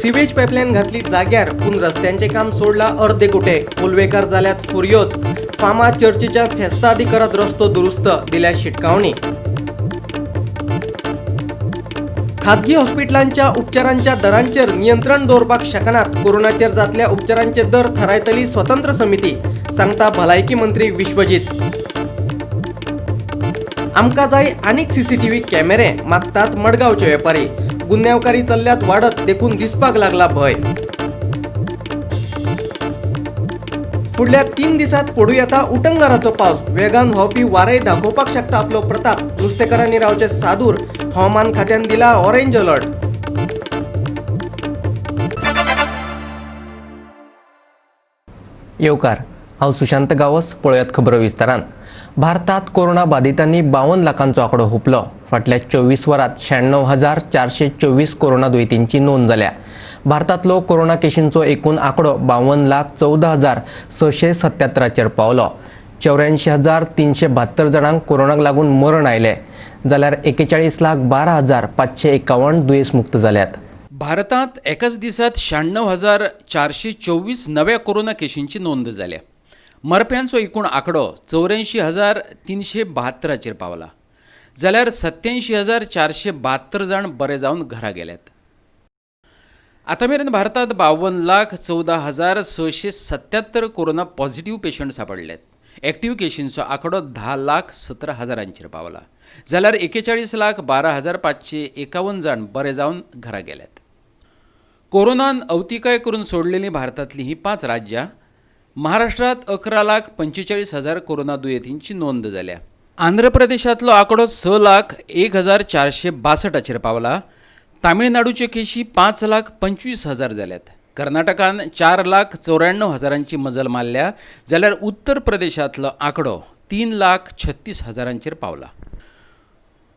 Sewage pipeline घातली जाग्यार, पूण रस्त्यांचें काम सोडला अर्दे कुटे. कोलवेकार जाल्यात फुरयोज. फामाद चर्चीच्या फेस्ता आदी करात रस्तो दुरुस्त, दिल्या शिटकावणी. खाजगी हॉस्पिटलांच्या उपचारांच्या दरांचेर नियंत्रण दवरपाक शकनात. कोरोनाचेर जातल्या उपचारांचे दर थारायतली स्वतंत्र समिती, सांगता भलायकी मंत्री विश्वजीत. आमकां जाय आनीक सीसीटीव्ही कॅमेरे, मागतात मडगांवचे वेपारी. गुन्यांवकारी चल्ल्यात वाडत, देखून दिसपाक लागला भंय. फुडल्या 3 दिसांत पडूं येता उटंगाराचो पावस. वेगान व्हांवपी वारें दाखोवपाक शकता आपलो प्रताप. नुस्तेकारांनी रावचे सादूर. हवामान खात्यान दिला ऑरेंज अलर्ट. येवकार, हांव सुशांत गावस. पळयात खबरो विस्तारान. भारतात कोरोना बाधितांनी 52 लाखांचो आंकडो हुपलो. फाटल्या 24 वरांत 96,424 कोरोना दुयेंतींची नोंद जाल्या. भारतांतलो कोरोना केशींचो एकूण आंकडो 52,14,677 पावलो. 84,372 जाणांक कोरोनाक लागून मरण आयलें, जाल्यार 41,12,551 दुयेंस मुक्त जाल्यात. भारतांत एकाच दिसात 96,424 नव्या कोरोना केशींची नोंद जाल्या. मरप्यांचो एकूण आंकडो 84,372 पावला, जाल्यार 87,472 जाण बरे जावन घरा गेल्यात. आतां मेरेन भारतांत 52,14,677 कोरोना पॉझिटिव्ह पेशंट सांपडल्यात. एक्टिव्ह केशींचो आंकडो 10,17,000 पावला, जाल्यार 41,12,551 जाण बरे जावन घरा गेल्यात. कोरोनान अवतिकाय करून सोडलेलीं भारतांतलीं हीं 5 राज्यां. महाराष्ट्रांत 11,45,000 कोरोना दुयेंतींची नोंद जाल्या. आंध्र प्रदेशांतलो आंकडो 6,01,462 पावला. तामिळनाडूच्यो केशी 5,25,000 जाल्यात. कर्नाटकान 4,94,000 मजल मारल्या, जाल्यार उत्तर प्रदेशांतलो आंकडो 3,36,000 पावला.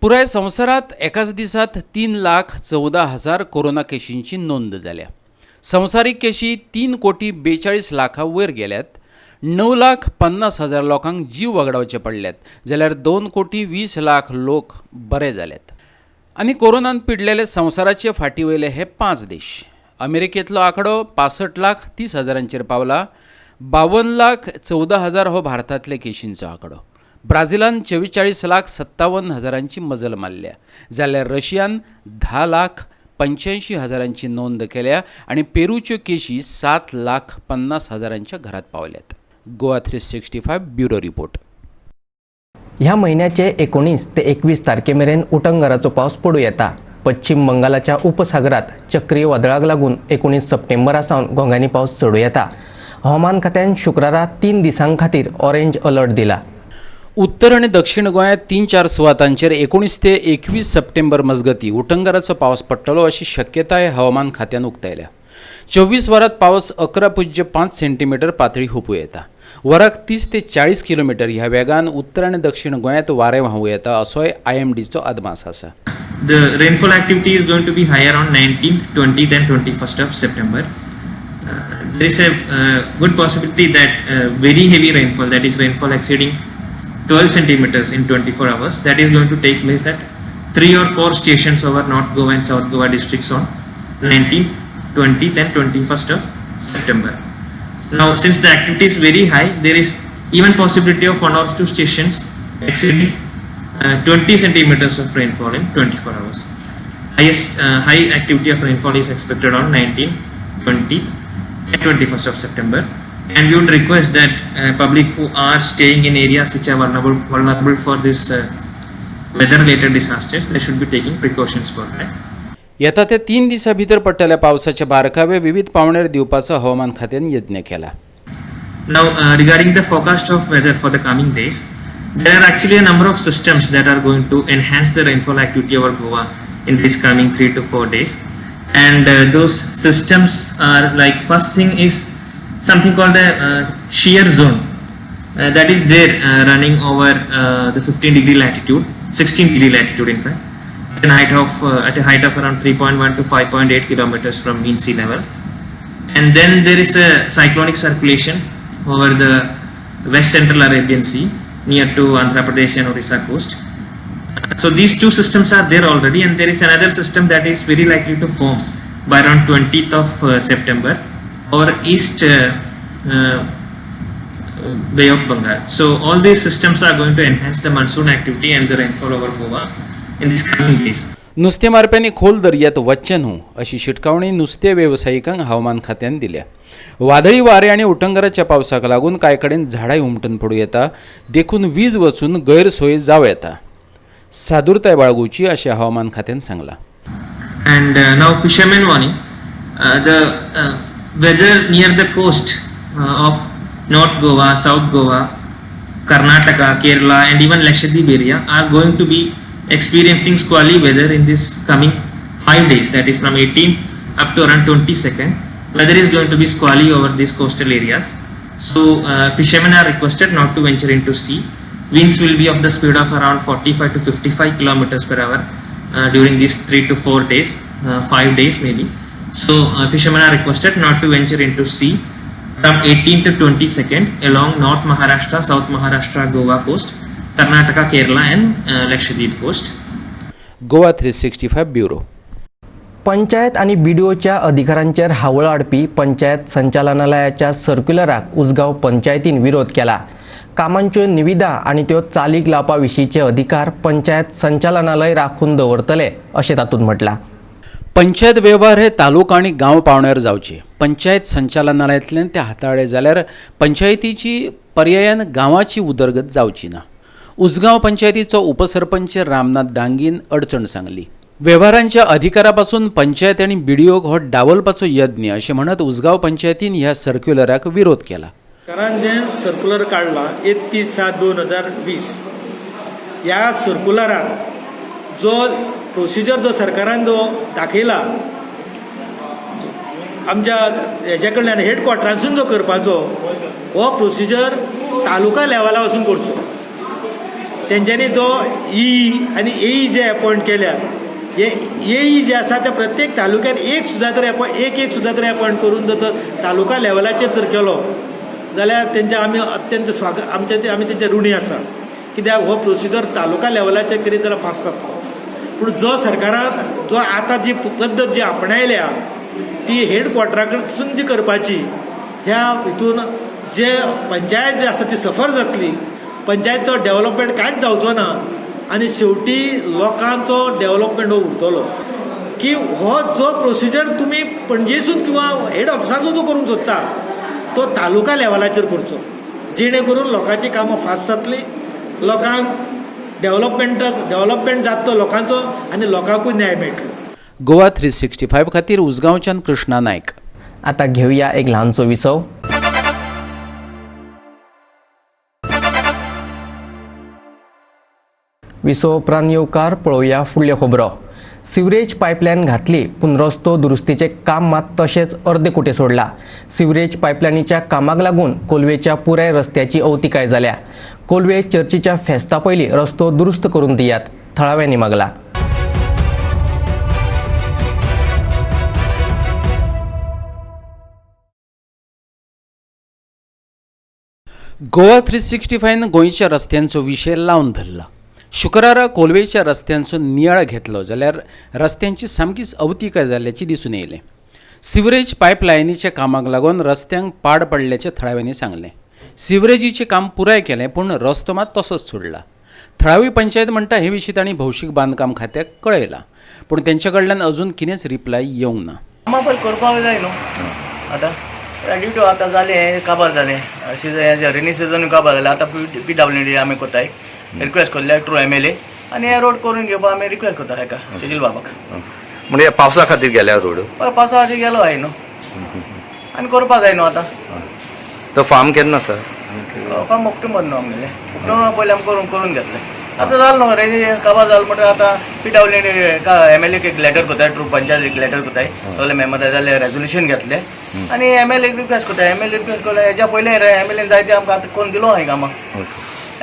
पुराय संवसारांत एकाच दिसात 3,14,000 कोरोना केशींची नोंद जाल्या. संवसारीक केशी 3,42,00,000 वयर गेल्यात. 9,50,000 लोकांक जीव वगडावचे पडल्यात, जाल्यार 2,20,00,000 लोक बरे जाल्यात. आनी कोरोनान पिडलेले संवसाराचे फाटी वयले हे 5 देश. अमेरिकेंतलो आंकडो 65,30,000 पावला. 52,14,000 हो भारतांतले केशींचो आंकडो. ब्राझिलान 44,57,000 मजल मारल्या, जाल्यार रशियान 10,85,000 नोंद केल्या आनी पेरूच्यो केशी 7,50,000 घरात पावल्यात. Goa 365 bureau report. ह्या म्हयन्याचे 19 ते 21 तारखे मेरेन उटंगाराचो पावस पडूं येता. पश्चिम बंगालाच्या उपसागरात चक्रीय वादळाक लागून 19 सप्टेंबरा सावन घोंग्यांनी पावस चडूं येता. हवामान खात्यान शुक्रारा 3 दिसां खातीर ऑरेंज अलर्ट दिला. उत्तर आनी दक्षिण गोंयांत 3-4 सुवातांचेर 19 ते 21 सप्टेंबर मजगती उटंगाराचो पावस पडटलो अशी शक्यताय हवामान खात्यान उक्तायल्या. 24 वरांत पावस 11.5 सेंटीमिटर पातळी हुपूं येता. वराक 30 ते 40 किलोमिटर ह्या वेगान उत्तर आनी दक्षिण गोंयांत वारें व्हांवूं येता असोय IMDचो अदमास आसा. The rainfall activity is going to be higher on 19th, 20th and 21st of September. There is a good possibility that very heavy rainfall, that is rainfall exceeding 12 centimeters in 24 hours, that is going to take place at 3 or 4 stations over North Goa and South Goa districts on 19th, 20th and 21st of September. Now, since the activity is very high, there is even possibility of 1 or 2 stations exceeding 20 centimeters of rainfall in 24 hours. Highest high activity of rainfall is expected on 19th, 20th and 21st of September. And we would request that public who are staying in areas which are vulnerable for this weather-related disasters, they should be taking precautions for that. येता त्या 3 दिसां भितर पडटल्या पावसाचे बारकावे विविध पावण्यार दिवपाचो हवामान खात्यान यत्न केला. Now, regarding the forecast of weather for the coming days, there are actually a number of systems that are going to enhance the rainfall activity over Goa in these coming 3 to 4 days. And those systems are like, first thing is something called a shear zone that is there running over the 15 degree latitude, 16 degree latitude in fact, at a height of around 3.1 to 5.8 kilometers from mean sea level. And then there is a cyclonic circulation over the west central Arabian Sea near to Andhra Pradesh and Orissa coast. So these two systems are there already, and there is another system that is very likely to form by around 20th of September over east Bay of Bengal. So all these systems are going to enhance the monsoon activity and the rainfall over Goa in these coming days. नुस्तें मारप्यांनी खोल दर्यांत वच्चें न्हू अशी शिटकावणी नुस्तें वेवसायिकांक हवामान खात्यान दिल्या. वादळी वारें आनी उटंगाराच्या पावसाक लागून कांय कडेन झाडांय उमटून पडूं येता, देखून वीज वचून गैरसोय जावं येता. सादुरताय बाळगुची अशें हवामान खात्यान सांगलां. And now fishermen warning. The weather near the coast of North Goa, South Goa, Karnataka, Kerala and even Lakshadweep area are going to be experiencing squally weather in this coming 5 days, that is from 18th up to around 22nd. Weather is going to be squally over these coastal areas. So fishermen are requested not to venture into sea. Winds will be of the speed of around 45 to 55 kilometers per hour during these 3 to 4 days, 5 days maybe. So fishermen are requested not to venture into sea from 18th to 22nd along North Maharashtra, South Maharashtra, Goa coast, Karnataka, Kerala and Lakshadweep coast. Goa 365 bureau. Panchayat आनी बीडीओच्या अधिकारांचेर हावळ हाडपी पंचायत संचालनालयाच्या सर्क्युलराक उसगांव पंचायतीन विरोध केला. कामांच्यो निविदा आनी त्यो चालीक लावपा विशींचे अधिकार पंचायत संचालनालय राखून दवरतले अशें तातूंत म्हटलां. पंचायत वेव्हार हे तालुका आनी गांव पावण्यार जावचे. पंचायत संचालनालयांतल्यान ते हाताळ्ळे जाल्यार पंचायतीची पर्यायान गांवाची उदरगत जावची ना. उसगांव पंचायतीचो उपसरपंच रामनाथ डांगीन अडचण सांगली. वेव्हारांच्या अधिकारापासून पंचायत आनी बीडीओक हो डावलपाचो यत्न अशें म्हणत उसगांव पंचायतीन ह्या सर्क्युलराक विरोध केला. सरकारान जें सर्कुलर काडलां 31/7/2020 ह्या सर्कुलरान जो प्रोसिजर जो सरकारान जो दाखयला आमच्या हेज्या कडल्यान हेडक्वॉर्टरांसून जो करपाचो हो प्रोसिजर तालुका लेवला वचून करचो. तेंच्यांनी जो ई आनी ए जे एपॉयंट केल्या हे ए जे आसा ते प्रत्येक तालुक्यात एक सुद्दां तर एक एक सुद्दां तर एपॉयंट करून जर तालुका लेवलाचेर जर केलो जाल्यार तेंचे आमी अत्यंत स्वागत, आमचे आमी तेंचे ऋणी आसा. कित्याक हो प्रोसिजर तालुका लेवलाचेर करीत जाल्यार फास्ट जातलो. पूण जो सरकारान जो आतां जी पद्दत जी आपणायल्या ती हेडक्वॉर्टरा कडसून जी करपाची ह्या हितून जे पंचायत जे आसा ती सफर जातली, पंचायतचो डेवलपमेंट कांयच जावचो ना आनी शेवटी लोकांचो डेवलपमेंट हो उरतलो. की हो जो प्रोसिजर तुमी पणजेसून किंवा हेड ऑफिसांसून जो करूंक सोदता तो तालुका लेवलाचेर करचो, जेणे करून लोकांची कामां फास्ट जातली, लोकांक डेवलपमेंट जातलो लोकांचो आनी लोकांकूय न्याय मेळटलो. गोवा 365 खातीर उसगांवच्यान कृष्णा नायक. आता घेवया एक ल्हानसो विसव. विसव उपरांत येवकार पळोवया फुडल्यो खबरो. सिवरेज पायपलायन घातली पूण रस्तो दुरुस्तीचें काम मात तशेंच अर्दे कुटे सोडला. सिवरेज पायपलायनीच्या कामाक लागून कोलवेच्या पुराय रस्त्याची अवतिकाय जाल्या. कोलवे चर्चीच्या फेस्ता पयलीं रस्तो दुरुस्त करून दियात, थळाव्यांनी मागला. गोवा 365 गोंयच्या रस्त्यांचो विशय लावन धरला. शुक्रारा कोलवेच्या रस्त्यांचो नियाळ घेतलो जाल्यार रस्त्यांची सामकीच अवतिकाय जाल्ल्याची दिसून येयलें. सिवरेज पायपलायनीच्या कामाक लागून रस्त्यांक पाड पडल्याचें थळाव्यांनी सांगलें. सिवरेजीचें काम पुराय केलें पूण रस्तो मात तसोच सोडला. थळावी पंचायत म्हणटा हे विशीं तांणी भौशीक बांदकाम खात्याक कळयलां पूण तेंचे कडल्यान अजून कितेंच रिप्लाय येवंक ना. कामां पयलीं करपाक जाय न्हू. आतां ड्युटी आतां जालें काबार जालें, सिजन रेनी सिजन काबार जालें. आतां पी डब्ल्यू डी आमी कोताय रिक्वेस्ट करल्या ट्रू एम एल ए आनी हे रोड करून घेवपाक आमी रिक्वेस्ट करता हेका सुशील बाबाक. म्हणजे पावसा खातीर गेल्या रोड? हय, पावसा खातीर गेलो हांवें न्हू आनी करपाक जाय न्हू आतां. तो फार्म केन्ना आसा? फार्म ऑक्टोबर न्हू आमगेलें, ऑक्टोबर पयलीं आमी करून घेतलें. आतां जालें न्हू रेनी काबार जालें म्हणटकीर आतां P W D M L एक लेटर करताय, ट्रू पंचायत एक लेटर करताय, सगळे मेंबर जाल्यार रेजोल्युशन घेतलें आनी एम एल एक रिक्वेस्ट करताय. एम एल रिक्वेस्ट करले हेज्या पयलीं एम एल एन जाय ते आमकां आतां करून दिलो हांवें कामां.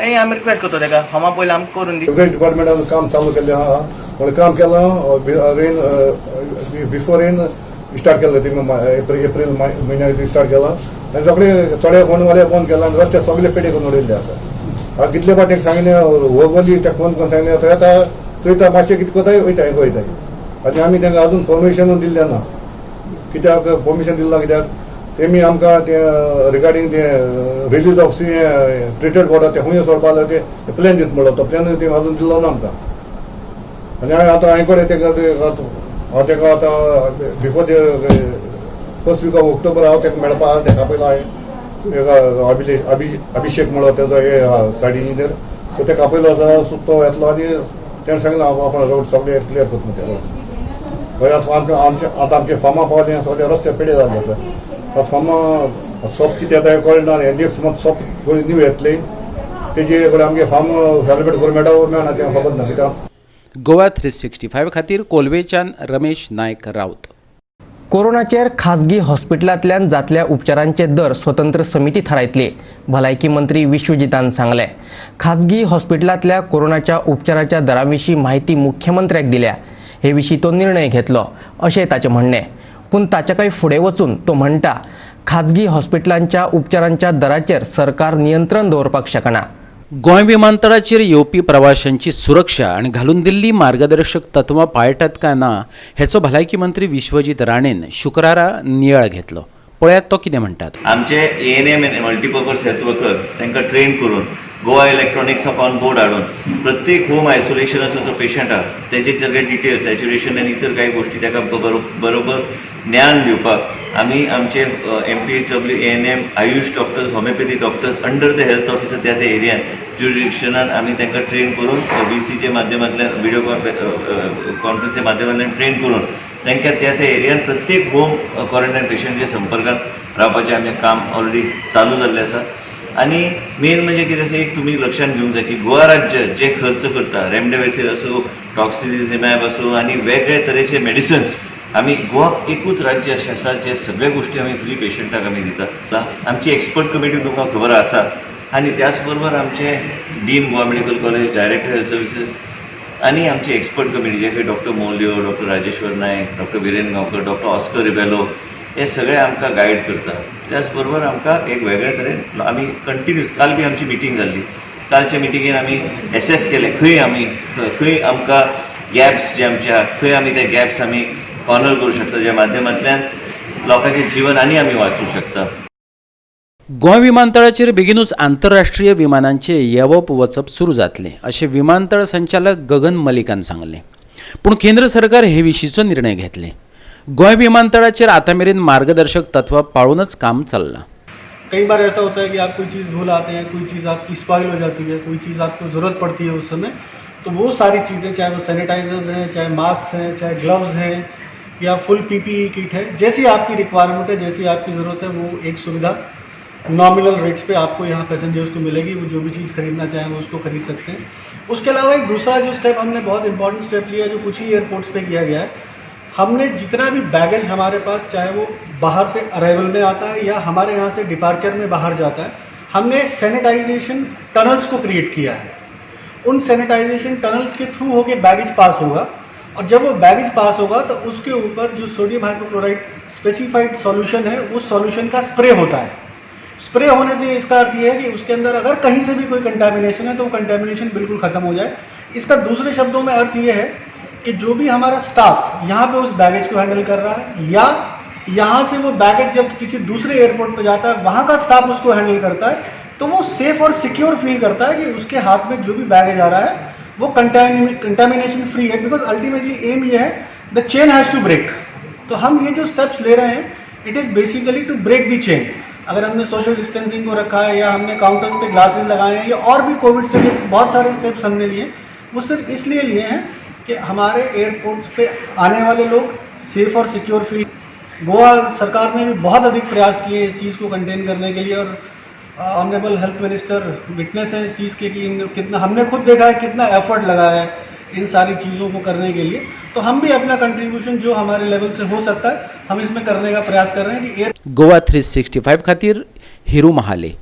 आनी आमी रिक्वेस्ट करता तेका फार्मा पयलीं आमकां करून दी. सिवरेज डिपार्टमेंटान काम चालू केल्लें आहा, म्हणल्यार काम केलां रेन बिफोर रेन स्टार्ट केल्लें तिंगा एप्रील म्हयन्याक स्टार्ट केलां आनी सगळे थोडे फोनवाले फोन केला आनी रस्ते सगळे पेटे करून उडयल्ले आसा. हांव कितले फावटी सांगलें हो गली त्या फोन करून सांगलें, थंय आतां चोयता मातशें कितें करताय वयताय वयताय आनी आमी तांकां अजून परमिशन दिल्लें ना. कित्याक परमिशन दिलें ना कित्याक तेमी आमकां ते रिगार्डींग ते release of sea treated water ते खंय सोडपा जाय ते प्लॅन दित म्हणलो, तो प्लॅन ते अजून दिल्लो ना आमकां. आनी हांवें आतां हांवें कडेन तेका हांव तेका आतां before the first week of October हांव तेका मेळपा आहा. तेका पयलो हांवें एका अभिषेक म्हणलो तेजो हे सायड इंजिनियर, सो तेका आपयलो आसा. सो तो येतलो आनी तेणें सांगलें हांव आपण रोड सगळे क्लियर करता ते रोड. हय, आतां आमचे आतां आमचे फार्मां पावले, सगळे रस्ते पेडे जाल्ले आसा. आतां फार्मां सोप कितें येता कळना. नेक्स्ट मंथ सोप न्यू येतली, तेजे कडेन आमगे फार्म सेलिब्रेट करूंक मेळटा मेळना तें खबर ना कित्याक. गोवा 365 खातीर कोलवेच्यान रमेश नायक राऊत. कोरोनाचेर खाजगी हॉस्पिटलांतल्यान जातल्या उपचारांचे दर स्वतंत्र समिती थारायतली, भलायकी मंत्री विश्वजितान सांगलें. खाजगी हॉस्पिटलांतल्या कोरोनाच्या उपचाराच्या दराविशीं म्हायती मुख्यमंत्र्याक दिल्या. हे विशीं तो निर्णय घेतलो अशें ताचें म्हणणें. पूण ताच्या कांय फुडें वचून तो म्हणटा, खाजगी हॉस्पिटलांच्या उपचारांच्या दराचेर सरकार नियंत्रण दवरपाक शकना. गोंय विमानतळाचेर येवपी प्रवाशांची सुरक्षा आनी घालून दिल्ली मार्गदर्शक तत्वां पाळटात काय ना हेचो भलायकी मंत्री विश्वजीत राणेन शुक्रारा नियाळ घेतलो. पळयात तो कितें म्हणटात. आमचे ANM and multipurpose health worker तांकां ट्रेन करून, गोवा इलेक्ट्रॉनिक्साक ऑन बोर्ड हाडून, प्रत्येक होम आयसोलेशनाचो जो पेशंट आहा तेजे सगळे डिटेल्स, सॅच्युरेशन आनी इतर काही गोष्टी ताका बरोबर ज्ञान दिवपाक आमी आमचे MPHW, ANM, AYUSH doctors, homeopathy doctors under the health officer त्या त्या एरियान ज्युरिडिक्शनान आमी तांकां ट्रेन करून, व्हीसीच्या माध्यमांतल्यान, व्हिडिओ कॉन्फरन्सच्या माध्यमांतल्यान ट्रेन करून तांकां त्या त्या एरियान प्रत्येक होम क्वॉरंटायन पेशंटच्या संपर्कात रावपाचें आमचें काम ऑलरेडी चालू जाल्लें आसा. आनी मेन म्हणजे कितें आसा, एक तुमी लक्षांत घेवंक जाय की गोवा राज्य जे खर्च करता, रेमडेसिवीर आसूं, टॉक्सिलिझुमॅब आसूं आनी वेगळे तरेचे मेडिसिन्स, आमी गोवा एकूच राज्य अशें आसा जे सगळे गोश्टी आमी फ्री पेशंटाक आमी दिता. आमची एक्सपर्ट कमिटी तुमकां खबर आसा आनी त्याच बरोबर आमचे dean Goa Medical College, director health services आनी आमची एक्सपर्ट कमिटी जे डॉक्टर मोलियो, doctor Rajeshwar Naik, doctor Viren Gaonkar, doctor Oscar Rebello हे सगळे आमकां गायड करता. त्याच बरोबर आमकां एक वेगळे तरेन आमी कंटिन्यूस, काल बी आमची मिटींग जाल्ली. कालच्या मिटिंगेन आमी एसेस केले खंय आमी खंय आमकां गॅप्स जे आमचे आहात, खंय आमी ते गॅप्स आमी कॉर्नर करूं शकता, ज्या माध्यमांतल्यान लोकांचें जीवन आनी आमी वाचूं शकता. गोंय विमानतळाचेर बेगिनूच आंतरराष्ट्रीय विमानांचे येवप वचप सुरू जातलें अशें विमानतळ संचालक गगन मलिकान सांगलें. पूण केंद्र सरकार हे विशींचो निर्णय घेतले. गोंय विमानतळाचेर आतां मेरेन मार्गदर्शक तत्वां पाळूनच काम चल्लां. कई बार ऐसा होता है कि आप कोई चीज़ भूल आते हैं, कोई चीज़ आपकी स्पॉइल हो जाती है, कोई चीज़ आपको ज़रूरत पड़ती है उस समय, तो वो सारी चीज़ें, चाहे वो सैनिटाइजर्स हैं, चाहे मास्क हैं, चाहे ग्लव्स हैं या फुल पीपीई किट है, जैसी आपकी रिक्वायरमेंट है, जैसी आपकी ज़रूरत है, वो एक सुविधा नॉमिनल रेट्स पे आपको यहाँ पैसेंजर्स को मिलेगी. वो जो भी चीज़ खरीदना चाहें, वो उसको खरीद सकते हैं. उसके अलावा एक दूसरा जो स्टेप हमने, बहुत इंपॉर्टेंट स्टेप लिया, जो कुछ ही एयरपोर्ट्स पे किया गया है, हमने जितना भी बैगेज हमारे पास, चाहे वो बाहर से अराइवल में आता है या हमारे यहाँ से डिपार्चर में बाहर जाता है, हमने सैनिटाइजेशन टनल्स को क्रिएट किया है. उन सैनिटाइजेशन टनल्स के थ्रू होके बैगेज पास होगा और जब वो बैगेज पास होगा तो उसके ऊपर जो सोडियम हाइपोक्लोराइड स्पेसिफाइड सॉल्यूशन है, उस सॉल्यूशन का स्प्रे होता है. स्प्रे होने से इसका अर्थ ये है कि उसके अंदर अगर कहीं से भी कोई कंटेमिनेशन है तो वो कंटेमिनेशन बिल्कुल ख़त्म हो जाए. इसका दूसरे शब्दों में अर्थ ये है कि जो भी हमारा स्टाफ यहाँ पे उस बैगेज को हैंडल कर रहा है या यहाँ से वो बैगेज जब किसी दूसरे एयरपोर्ट पे जाता है, वहाँ का स्टाफ उसको हैंडल करता है, तो वो सेफ और सिक्योर फील करता है कि उसके हाथ में जो भी बैगेज आ रहा है वो कंटेमिनेशन फ्री है. Because ultimately M ये है, the chain has to break. तो हम ये जो स्टेप्स ले रहे हैं, it is basically to break the chain. अगर हमने सोशल डिस्टेंसिंग को रखा है या हमने काउंटर्स पे ग्लासेस लगाए हैं या और भी कोविड से बहुत सारे स्टेप्स हमने लिए, वो सिर्फ इसलिए लिए हैं कि हमारे एयरपोर्ट्स पे आने वाले लोग सेफ और सिक्योर फील. गोवा सरकार ने भी बहुत अधिक प्रयास किए इस चीज़ को कंटेन करने के लिए और ऑनरेबल हेल्थ मिनिस्टर विटनेस है इस चीज़ के कि कितना हमने खुद देखा है, कितना एफर्ट लगाया है इन सारी चीज़ों को करने के लिए. तो हम भी अपना कंट्रीब्यूशन जो हमारे लेवल से हो सकता है, हम इसमें करने का प्रयास कर रहे हैं कि एयर गोवा 365 खातीर हिरू महाले.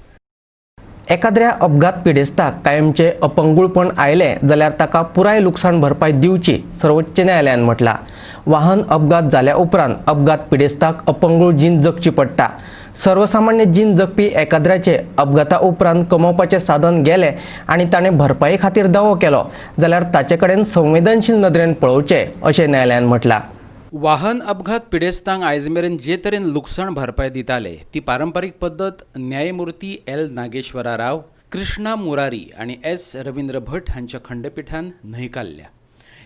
एखाद्र्या अपघात पिडेस्ताक कायमचें अपंगूळपण आयलें जाल्यार ताका पुराय लुकसाण भरपाय दिवची, सर्वोच्च न्यायालयान म्हटलां. वाहन अपघात जाल्या उपरांत अपघात पिडेस्ताक अपंगूळ जीण जगची पडटा. सर्वसामान्य जीण जगपी एखाद्र्याचे अपघाता उपरांत कमोवपाचें साधन गेलें आनी ताणें भरपाये खातीर दावो केलो जाल्यार ताचे कडेन संवेदनशील नदरेन पळोवचें अशें न्यायालयान म्हटलां. वाहन अपघात पिडेस्तांक आयज मेरेन जे तरेन लुकसाण भरपाय दिताले ती पारंपारीक पद्दत न्यायमूर्ती एल नागेश्वरा राव, कृष्णा मुरारी आनी एस रवींद्र भट हांच्या खंडपिठान न्हयकारल्या.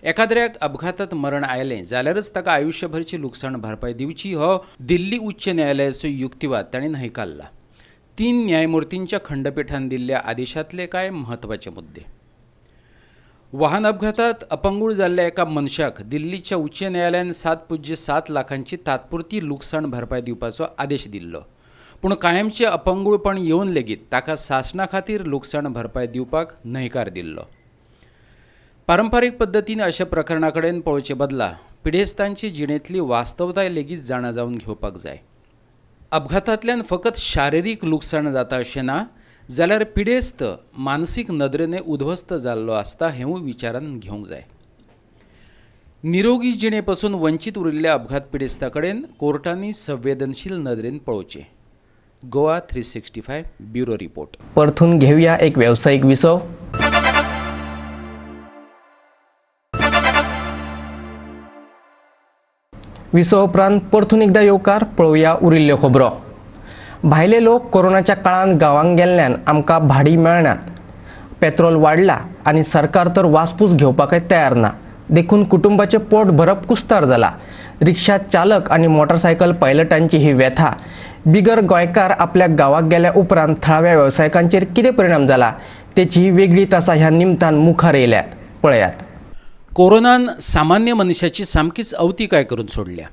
एखाद्र्याक अपघातात मरण आयलें जाल्यारच ताका आयुश्यभरची लुकसाण भरपाय दिवची हो दिल्ली उच्च न्यायालयाचो युक्तिवाद तांणी न्हयकारला. 3 न्यायमूर्तींच्या खंडपिठान दिल्ल्या आदेशांतले कांय म्हत्वाचे मुद्दे. वाहन अपघातात अपंगूळ जाल्ल्या एका मनशाक दिल्लीच्या उच्च न्यायालयान 7.7 लाखांची तात्पुरती लुकसाण भरपाय दिवपाचो आदेश दिल्लो, पूण कायमचें अपंगूळपण येवन लेगीत ताका सासणा खातीर लुकसाण भरपाय दिवपाक न्हयकार दिल्लो. पारंपारीक पद्दतीन अशा प्रकरणा कडेन पळोवचे बदला पिडेस्तांची जिणेंतली वास्तवताय लेगीत जाणा जावन घेवपाक जाय. अपघातांतल्यान फकत शारिरीक लुकसाण जाता अशें ना, जाल्यार पिडेस्त मानसीक नदरेने उद्ध्वस्त जाल्लो आसता हेंवूय विचारान घेवंक जाय. निरोगी जिणे पसून वंचीत उरिल्ल्या अपघात पिडेस्ता कडेन कोर्टांनी संवेदनशील नदरेन पळोवचें. Goa 365 bureau report. परतून घेवया एक वेवसायीक विसव. विसव उपरांत परतून एकदा येवकार. पळोवया उरिल्ल्यो खबरो. भायले लोक कोरोनाच्या काळांत गांवांक गेल्ल्यान आमकां भाडी मेळनात, पेट्रोल वाडला आनी सरकार तर वासपूस घेवपाकय तयार ना, देखून कुटुंबाचें पोट भरप कुस्तार जाला. रिक्षा चालक आनी मोटरसायकल पायलटांची ही व्यथा. बिगर गोंयकार आपल्या गांवाक गेल्या उपरांत थळाव्या वेवसायिकांचेर कितें परिणाम जाला तेची वेगळी तासां ह्या निमतान मुखार येयल्यात. पळयात. कोरोनान सामान्य मनशाची सामकीच अवतिकाय करून सोडल्या.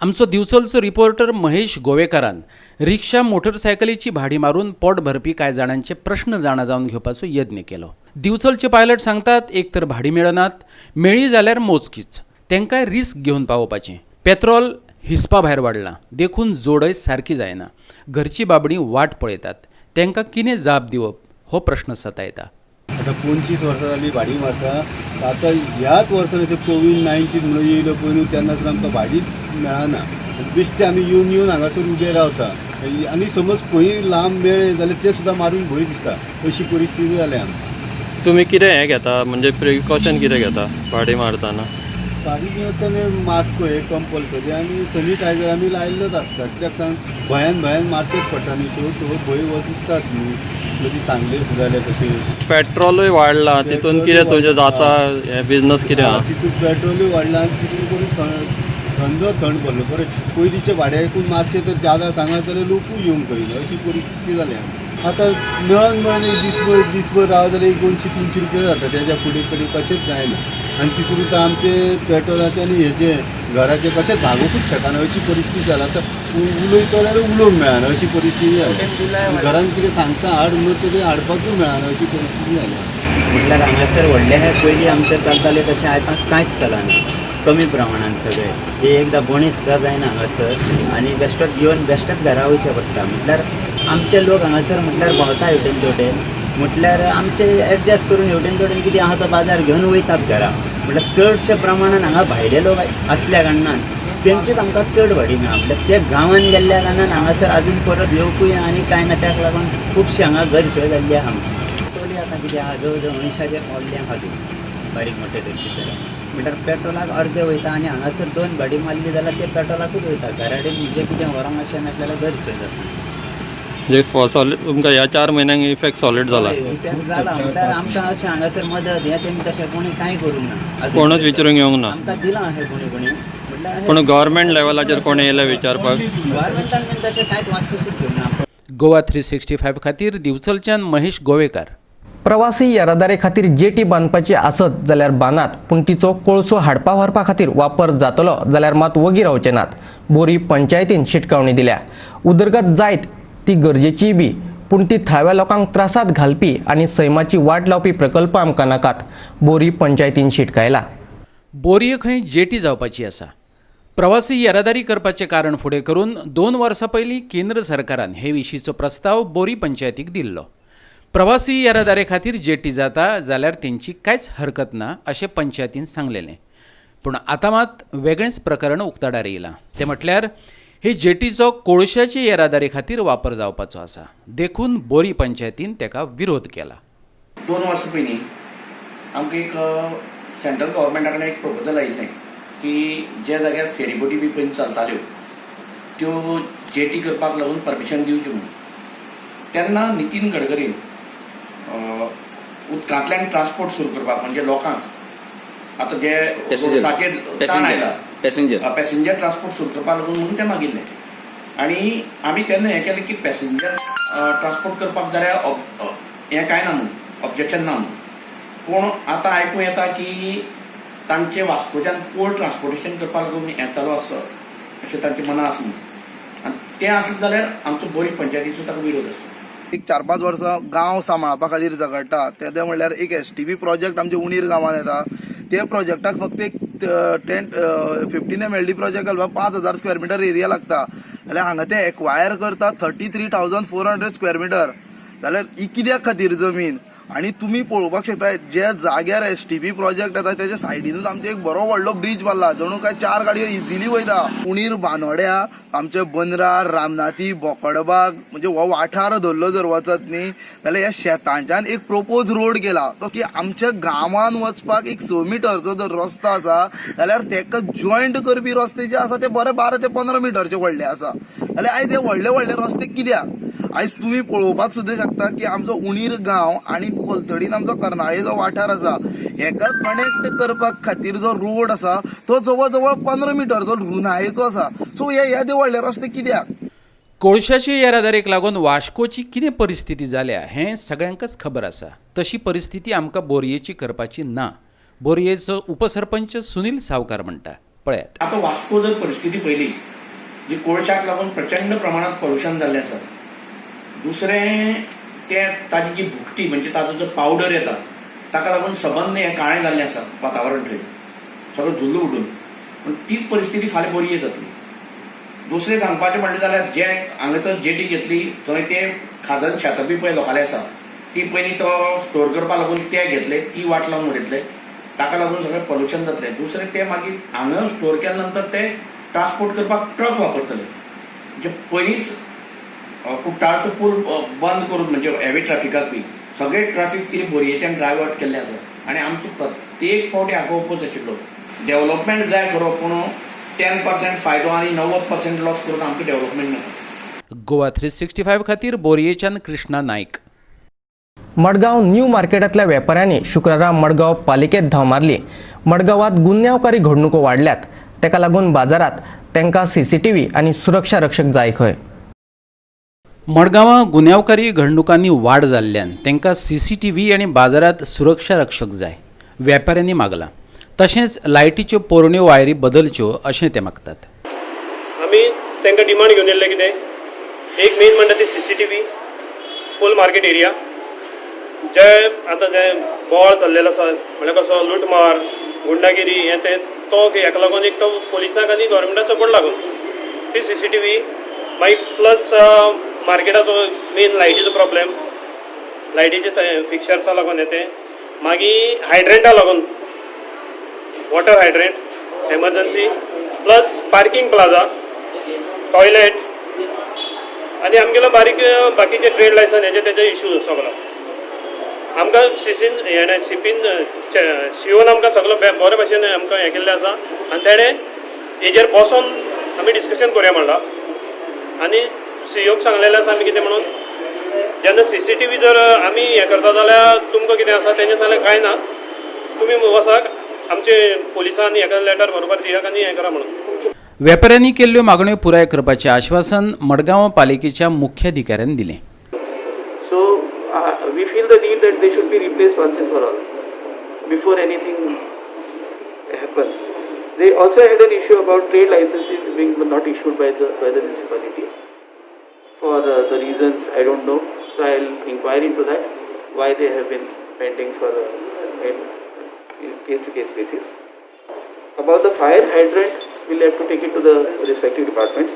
आमचो दिवचलचो रिपोर्टर महेश गोवेकारान रिक्षा मोटरसायकलीची भाडी मारून पोट भरपी कांय जाणांचे प्रश्न जाणा जावन घेवपाचो यत्न केलो. दिवचलचे पायलट सांगतात, एक तर भाडी मेळनात, मेळ्ळी जाल्यार मोजकीच, तांकांय रिस्क घेवन पावोवपाचें. पेट्रोल हिसपा भायर वाडलां देखून जोडय सारकी जायना. घरची बाबडी वाट पळयतात, तांकां कितें जाप दिवप हो प्रश्न सतायता. आतां 25 वर्सां जाली भाडी मारता. आतां ह्याच वर्सान अशें कोवीड-19 म्हणून येयलो पळय न्हू, तेन्नासून आमकां भाडीच मेळना. बेश्टे आमी येवन येवन हांगासर उबे रावता आनी समज खंय लांब मेळ्ळे जाल्यार ते सुद्दां मारून भंय दिसता, अशी परिस्थिती जाल्या आमची. तुमी कितें हें घेता, म्हणजे प्रिकॉशन कितें घेता भाडी मारतना? भाडी मारतना मास्क हे कंपल्सरी आनी सॅनिटायझर आमी लायिल्लोच आसता. कित्याक सांग, भंयान भंयान मारचेच पडटा न्हू, शेवट हो भंय हो दिसतात न्हू. मदीं सांगले सुद्दां जाल्यार कशें पेट्रोलूय वाडलां, तितून कितें तुजें जाता हें बिजनस कितें आहा? तितून पेट्रोलूय वाडलां आनी तितून करून धंदो थंड पडलो. बरें, पयलींच्या भाड्याकून मातशें तर जादा सांगा जाल्यार लोकूय येवंक पळयना, अशी परिस्थिती जाल्या. आतां मेळन मेळन एक दीसभर दीसभर राव जाल्यार एक 200-300 रुपया जाता, तेज्या फुडें कडेन कशेंच जायना. आनी तितून आतां आमचे पेट्रोलाचें आनी हेजें घराचें कशें भागोवकूच शकना अशी परिस्थिती जाल्या. आतां उलयतो जाल्यार उलोवंक मेळना अशी परिस्थिती जाल्या. घरान कितें सांगता हाड म्हणून तें हाडपाकूय मेळना अशी परिस्थिती जाल्या. म्हटल्यार हांगासर व्हडलें हें पयलीं आमचें चलतालें तशें आतां कांयच चलना, कमी प्रमाणान सगळें. हे एकदां बोणी सुद्दां जायना हांगासर आनी बेश्टोच घेवन बेश्टेच घरा वयचें पडटा. म्हटल्यार आमचे लोक हांगासर म्हटल्यार भोंवता हेवटेन तेवटेन, म्हटल्यार आमचे एडजस्ट करून हेवटेन तेवटेन कितें आहा तो बाजार घेवन वयतात घरा. म्हटल्यार चडशे प्रमाणान हांगा भायले लोक आसल्या कारणान तेंचेच आमकां चड भाडी मेळना. म्हटल्यार ते गांवांत गेल्ल्या कारणान हांगासर आजून परत येवपूय आनी कांय ना, ताका लागून खुबशी हांगा गैरसोय जाल्ली आहा आमची. तोली आतां कितें आहा, जवळ जवळ 80 ओडलें आहा ती बारीक मोठे तशी जाल्यार. म्हटल्यार पेट्रोलाक अर्दे वयता आनी हांगासर 2 भाडी मारली जाल्यार ते पेट्रोलाकूच वयता. घरा कडेन म्हणजे कितें व्हरोंक अशें नासल्यार गैरसोय जाता. म्हणजे सॉलिड तुमकां ह्या 4 म्हयन्यांक इफेक्ट सॉलिड जाला? इफेक्ट जाला म्हटल्यार आमकां अशें हांगासर मदत हें तेमी तशें कोणी कांय करूंक ना, कोणूच विचारूंक येवंक ना, आमकां दिलां अशें कोणी कोणी. म्हटल्यार पूण गव्हर्मेंट लेवलाचेर कोणी येयले विचारपाक? गव्हर्मेंटान बीन तशें कांयच वासपूसच घेवंक ना. गोवा 365 खातीर दिवचलच्यान महेश गोवेकार. प्रवासी येरादारी खातीर जेटी बांदपाची आसत जाल्यार बांदात, पूण तिचो कोळसो हाडपा व्हरपा खातीर वापर जातलो जाल्यार मात वगी रावचे नात, बोरी पंचायतीन शिटकावणी दिल्या. उदरगत जायत ती गरजेची बी, पूण ती थळाव्या लोकांक त्रासात घालपी आनी सैमाची वाट लावपी प्रकल्प आमकां नाकात, बोरी पंचायतीन शिटकायला. बोरये खंय जेटी जावपाची आसा. प्रवासी येरादारी करपाचें कारण फुडें करून 2 वर्सां पयलीं केंद्र सरकारान हे विशींचो प्रस्ताव बोरी पंचायतीक दिल्लो. प्रवासी येरादारी खातीर जेटी जाता जाल्यार तेंची कांयच हरकत ना अशें पंचायतीन सांगलेलें, पूण आतां मात वेगळेंच प्रकरण उक्ताडार येयलां. तें म्हटल्यार हे जेटीचो कोळशाची येरादारी खातीर वापर जावपाचो आसा, देखून बोरी पंचायतीन तेका विरोध केला. 2 वर्सां पयलीं आमकां एक सेंट्रल गव्हर्मेंटा कडेन एक प्रपोजल आयिल्लें की ज्या जाग्यार फेरीबोटी बी पयलीं चलताल्यो त्यो जेटी करपाक लागून परमिशन दिवची म्हणून. तेन्ना नितीन गडकरीन उदकांतल्यान ट्रान्सपोर्ट सुरू करपाक, म्हणजे लोकांक आतां जे रोड्साचेर ताण आयला, पॅसेंजर ट्रान्सपोर्ट सुरू करपाक लागून म्हणून तें मागिल्लें. आनी आमी तेन्ना हें केलें की पॅसेंजर ट्रान्सपोर्ट करपाक जाल्यार हें कांय ना म्हणून, ऑब्जेक्शन ना म्हणून. पूण आतां आयकूं येता की तांचे वास्कोच्यान कोल ट्रान्सपोर्टेशन करपाक लागून हें चालू आसा अशें तांचे मनां आसा म्हणून, आनी तें आसलें जाल्यार आमचो बोरी पंचायतीचो ताका विरोध आसता. एक 4-5 वर्सां गांव सांबाळपा खातीर झगडटा तेदे म्हणल्यार एक STP project आमच्या उणीर गांवांत येता. त्या प्रोजेक्टाक फक्त एक 10-15 MLD project घालपाक 5000 स्क्वेअर मिटर एरिया लागता, जाल्यार हांगा ते एक्वायर करता 33,400 स्क्वेअर मिटर. जाल्यार ही कित्याक खातीर जमीन? आनी तुमी पळोवपाक शकता ज्या जाग्यार STP project येता तेच्या सायडीनूच आमचे एक बरो व्हडलो ब्रीज बांदला, जणू काय 4 गाडयो इजिली वयता. उणीर बांदोड्या आमचे बंदरार रामनाथी बोकडबाग म्हणजे हो वाठार धरलो जर वचत न्ही जाल्यार ह्या शेतांच्यान एक प्रोपोज रोड केला तो की आमच्या गांवान वचपाक एक 6 मिटरचो जर रस्तो आसा जाल्यार तेका जॉयंट करपी रस्ते जे आसा ते बरे 12 ते 15 मिटरचे व्हडले आसा. जाल्यार आयज हे व्हडले व्हडले रस्ते कित्याक? आयज तुमी पळोवपाक सुद्दां शकता की आमचो उणीर गांव आनी पलतडीन आमचो कर्नाळे जो वाठार आसा हेका कनेक्ट करपाक खातीर जो रोड आसा तो जवळ जवळ 15 मिटरचो रुंदायेचो आसा. सो हे येदे व्हडले रस्ते कित्याक? कोळशाचे येरादारीक लागून वास्कोची कितें परिस्थिती जाल्या हें सगळ्यांकच खबर आसा. तशी परिस्थिती आमकां बोरयेची करपाची ना, बोरयेचो उपसरपंच सुनील सावकार म्हणटा. पळयात. आतां वास्को जर परिस्थिती पळयली जी कोळशाक लागून प्रचंड प्रमाणात पोल्युशन जाल्लें आसा. दुसरें ते ताजी जी भुकटी म्हणजे ताजो जो पावडर येता ताका लागून सबंद हें काळें जाल्लें आसा वातावरण थंय सगळें धुल्ल उडून. पूण तीच परिस्थिती फाल्यां बोरये जातली. दुसरें सांगपाचें म्हणलें जाल्यार जे हांगा तर जेटी घेतली थंय ते खाजन शेतां बी पळय लोकांले आसा ती पयलीं तो स्टोर करपाक लागून ते घेतले, ती वाट लावन उडयतले, ताका लागून सगळें पोल्युशन जातलें. दुसरें ते मागीर हांगा स्टोर केल्या नंतर ते ट्रान्सपोर्ट करपाक ट्रक वापरतले. म्हणजे पयलींच कुट्टाळचो पूल बंद करून म्हणजे हेवी ट्रॅफिकाक बी सगळे ट्रॅफिक तिने बोरयेच्यान ड्रायवर्ट केल्लें आसा. आनी आमचो प्रत्येक फावटी हाका ओपोज आशिल्लो. डेव्हलपमेंट जाय खरो, पूण 10% फायदो आनी 90% लॉस करून आमकां डेव्हलपमेंट नाका. गोवा 365 खातीर बोरयेच्यान कृष्णा नायक. मडगांव न्यू मार्केटांतल्या वेपाऱ्यांनी शुक्रारा मडगांव पालिकेत धांव मारली. मडगांवात गुन्यांवकारी घडणुको वाडल्यात, ताका लागून बाजारात तांकां CCTV आनी सुरक्षा रक्षक जाय खंय. मडगांवां गुन्यांवकारी घडणुकांनी वाड जाल्ल्यान तांकां CCTV आनी बाजारात सुरक्षा रक्षक जाय वेपाऱ्यांनी मागलां. तशेंच लायटीच्यो पोरण्यो वायरी बदलच्यो अशें ते मागतात. आमी तांकां डिमांड घेवन येयल्ले कितें एक मेन म्हणटा ती CCTV फूल मार्केट एरिया जे आतां जे बोवाळ चल्लेलो आसा म्हणल्यार कसो लुटमार गुंडागिरी हें तें तो हेका लागून एक तो पोलिसांक आनी गव्हर्मेंटा सपोर्ट लागून ती CCTV, मागीर प्लस मार्केटाचो मेन लायटीचो प्रॉब्लेम, लायटीचे फिक्चर्सा लागून हें तें, मागीर हायड्रंटा लागून water hydrant emergency, plus parking plaza, toilet आनी आमगेलो बारीक बाकीचे ट्रेड लायसन हेजे तेजे इशू सगलो आमकां सीसीन हेणें सीपीन सीओन आमकां सगलो बरे भशेन आमकां हें केल्लें आसा. आनी तेणें हेजेर बसोन आमी डिस्कशन करुया म्हणलां आनी सीओक सांगलेलें आसा आमी कितें म्हणून जेन्ना CCTV जर आमी हें करता जाल्यार तुमकां कितें आसा तेंचें सांगलें कांय ना, तुमी वचात आमचे पोलिसांनी हेका लेटर बरोबर दियात आनी हें करा म्हणून. वेपाऱ्यांनी केल्ल्यो मागण्यो पुराय करपाचें आश्वासन मडगांव पालिकेच्या मुख्याधिकाऱ्यान दिलें. So we feel the need that they should be replaced once and for all before anything happens. They also had an issue about trade licenses being not issued by the municipality for the reasons I don't know. So I'll inquire into that, why they have been pending for in case to case basis. About the fire hydrant, we'll have to take it to the respective departments.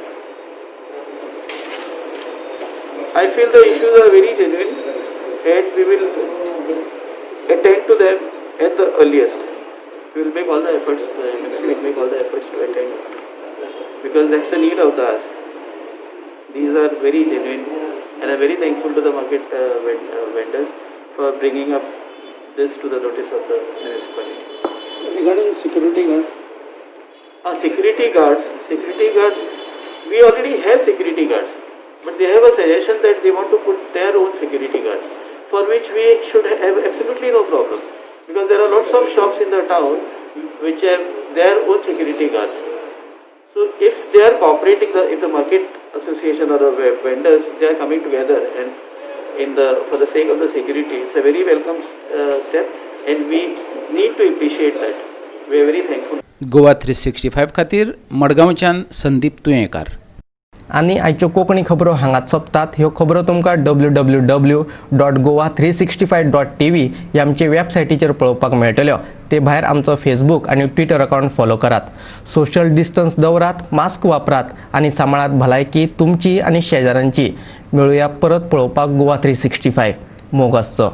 I feel the issues are very genuine and we will attend to them at the earliest. We will make all the efforts, we will make all the efforts to attend, because that's the need of the hour. These are very genuine and I am very thankful to the market vendors for bringing up this to the notice of the municipality. Regarding security guard? Security guards, security guards, we already have security guards, but they have a suggestion that they want to put their own security guards, for which we should have absolutely no problem, because there are lots of shops in the town which have their own security guards. So if they are cooperating, if the market association or the vendors, they are coming together and in the for the sake of the security, it's a very welcome step, and we need to appreciate that. We are very thankful. Goa 365 खातीर मडगांवच्यान संदीप तुयेंकार. आनी आयच्यो कोंकणी खबरो हांगाच सोंपतात. ह्यो खबरो तुमकां www.goa365.tv ह्या आमचे वेबसायटीचेर पळोवपाक मेळटल्यो. ते भायर आमचो फेसबूक आनी ट्विटर अकावंट फॉलो करात. सोशल डिस्टन्स दवरात, मास्क वापरात आनी सांबाळात भलायकी तुमची आनी शेजाऱ्यांची. मेळुया परत पळोवपाक गोवा 365. मोग आसचो.